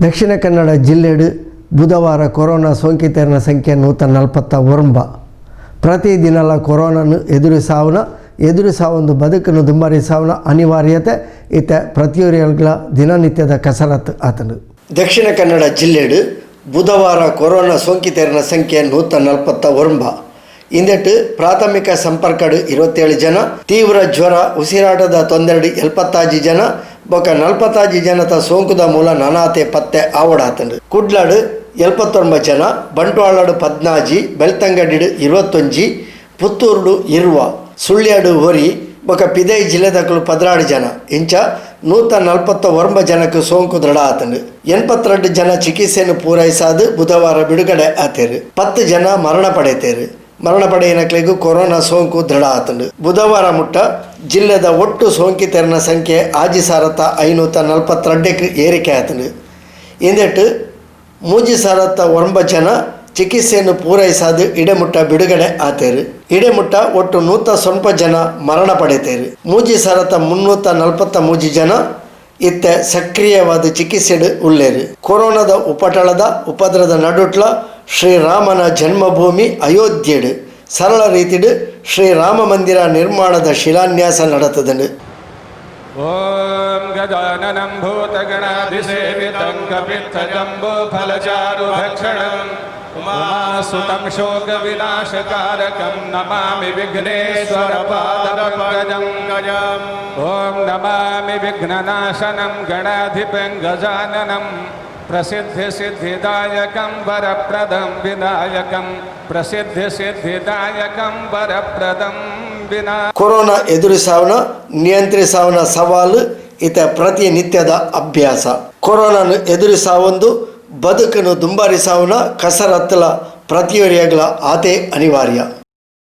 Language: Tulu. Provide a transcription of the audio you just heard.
Dakshina Kannada ಜಿಲ್ಲೆಡು ಬುಧವಾರ ಕೊರೋನಾ ಸೋಂಕಿತರ ಸಂಖ್ಯೆ 149. ಪ್ರತಿದಿನಲ ಕೊರೋನಾನು ಎದುರಿಸಾವನ ಎದುರಿಸಾವೊಂದು ಬದುಕನ್ನು ದುಂಬರಿಸಾವನ ಅನಿವಾರ್ಯತೆ ಇತ್ತ ಪ್ರತಿಯೊರಿಯಗಳ ದಿನನಿತ್ಯದ ಕಸರತ್ತು ಆತನು. ದಕ್ಷಿಣ ಕನ್ನಡ ಜಿಲ್ಲೆಡು ಬುಧವಾರ ಕೊರೋನಾ ಸೋಂಕಿತರ ಸಂಖ್ಯೆ 149. ಇಂದೆಟ್ಟು ಪ್ರಾಥಮಿಕ ಸಂಪರ್ಕಡು 27 ಜನ, ತೀವ್ರ ಜ್ವರ, ಉಸಿರಾಟದ ತೊಂದರೆಡು 76 ಜನ, ಬೊಕ 46 ಜನತ ಸೋಂಕುದ ಮೂಲ ನಾನಾತೆ ಪತ್ತೆ ಆವಡಾತಂಡು. ಕುಡ್ಲಾಡು 79 ಜನ, ಬಂಟ್ವಾಳಡು 14, ಬೆಳ್ತಂಗಡಿಡು 21, ಪುತ್ತೂರುಡು 20, ಸುಳ್ಯಾಡು 1, ಬೊಕ ಪಿದೈ ಜಿಲ್ಲೆದಕುಲು 16 ಜನ. ಇಂಚ 149 ಜನಕ್ಕೆ ಸೋಂಕು ದೃಢ ಆತಂಡು. 82 ಜನ ಚಿಕಿತ್ಸೆಯನ್ನು ಪೂರೈಸಾದು ಬುಧವಾರ ಬಿಡುಗಡೆ ಆತೇರು. 10 ಜನ ಮರಣ ಪಡೆತೇರು. ಮರಣ ಪಡೆಯಿನಕ್ಲೆಗ್ ಕೊರೋನಾ ಸೋಂಕು ದೃಢ ಆತಂಡು. ಬುಧವಾರ ಮುಟ್ಟ ಜಿಲ್ಲೆದ ಒಟ್ಟು ಸೋಂಕಿತರನ ಸಂಖ್ಯೆ 6542ಕ್ಕೆ ಏರಿಕೆ ಆತಂಡು. ಇಂದೆಟ್ಟು 3009 ಜನ ಚಿಕಿತ್ಸೆಯನ್ನು ಪೂರೈಸಾದು ಇಡೆಮುಟ್ಟ ಬಿಡುಗಡೆ ಆತೇರು. ಇಡೆಮುಟ್ಟ ಒಟ್ಟು 109 ಜನ ಮರಣ ಪಡೆತೇರು. 3343 ಜನ ಇತ್ತ ಸಕ್ರಿಯವಾದ ಚಿಕಿತ್ಸೆಡು ಉಲ್ಲೇರು. ಕೊರೋನಾದ ಉಪಟಳದ ಉಪದ್ರದ ನಡುಟ್ಲ ಶ್ರೀರಾಮನ ಜನ್ಮಭೂಮಿ ಅಯೋಧ್ಯೆಡು ಸರಳ ರೀತಿಡು ಶ್ರೀರಾಮ ಮಂದಿರ ನಿರ್ಮಾಣದ ಶಿಲಾನ್ಯಾಸ ನಡೆತದನು. ॐ गजाननं भूतगणाधिसेवितं कपित्थजम्बूफलचारुभक्षणम् उमासुतं शोकविनाशकारकं नमामि विघ्नेश्वरपादपङ्कजं गजम्. ॐ नमामि विघ्ननाशनं गणाधिपं गजाननं, प्रसिद्धिसिद्धिदायकं वरप्रदं विनायकं, प्रसिद्धिसिद्धिदायकं वरप्रदं विना ಕೊರೋನಾ ಎದುರಿಸಾವನ ನಿಯಂತ್ರಿಸಾವನ ಸವಾಲು ಇತ ಪ್ರತಿನಿತ್ಯದ ಅಭ್ಯಾಸ. ಕೊರೋನಾನು ಎದುರಿಸಾವೊಂದು ಬದುಕನ್ನು ದುಂಬಾರಿಸಾವನ ಕಸರತ್ತಲ ಪ್ರತಿಯೊರಿಯಗಳ ಆತೆ ಅನಿವಾರ್ಯ.